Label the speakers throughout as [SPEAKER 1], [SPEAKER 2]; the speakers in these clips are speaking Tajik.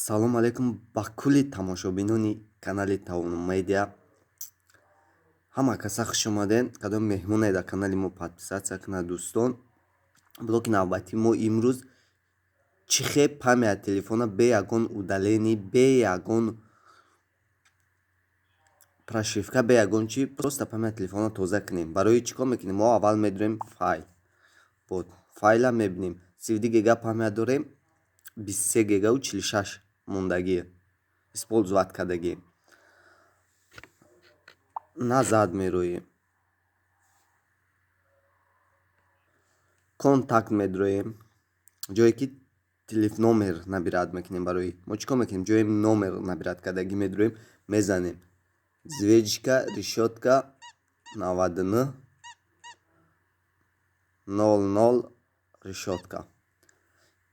[SPEAKER 1] Салом алейкум ба кулли тамошобинони канали Тавоно Медиа. Ҳама каса хуш омаден. Кадом меҳмоне дар канали мо, подписаться кунад, дӯстон. Блоги навбатии мо имрӯз: чӣ хел память телефона бе ягон удаление, бе ягон прошивка, бе ягон чи просто память телефона тоза кунем. Барои чӣ кор мекунем? Мо аввал медурем файл. Вот файла мебинем. 32 гига память дорем, 23 гигаву 46 мондагӣ, использовать кардагӣ. Назад мероем, контакт медроем, ҷое ки номер набирать мекунем. Барои мо чӣ кор мекунем? Ҷои номер набирать кардагӣ медроем, мезанем звёздочка решётка 99 00 решётка.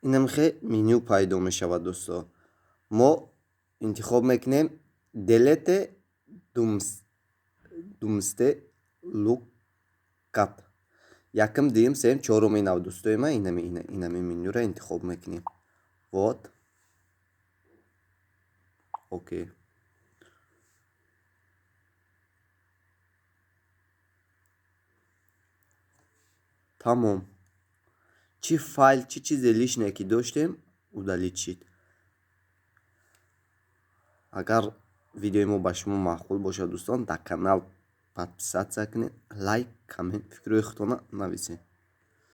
[SPEAKER 1] Инамхе меню пайдо мешавад, дӯсто. Мо интихоб мекунем Delete Dumped Lookup, якум, дуюм, сеюм, чорум. Инав, дӯстои ман, инами менюро интихоб мекунем. Вот, окей. Тамом. Чӣ файл, чӣ чизе лишнее ки доштем, удалить шид. Агар видеои мо ба шумо маъқул бошад, дӯстон, дар канал подписаться кунед, лайк, коммент, фикрҳои худтона нависед.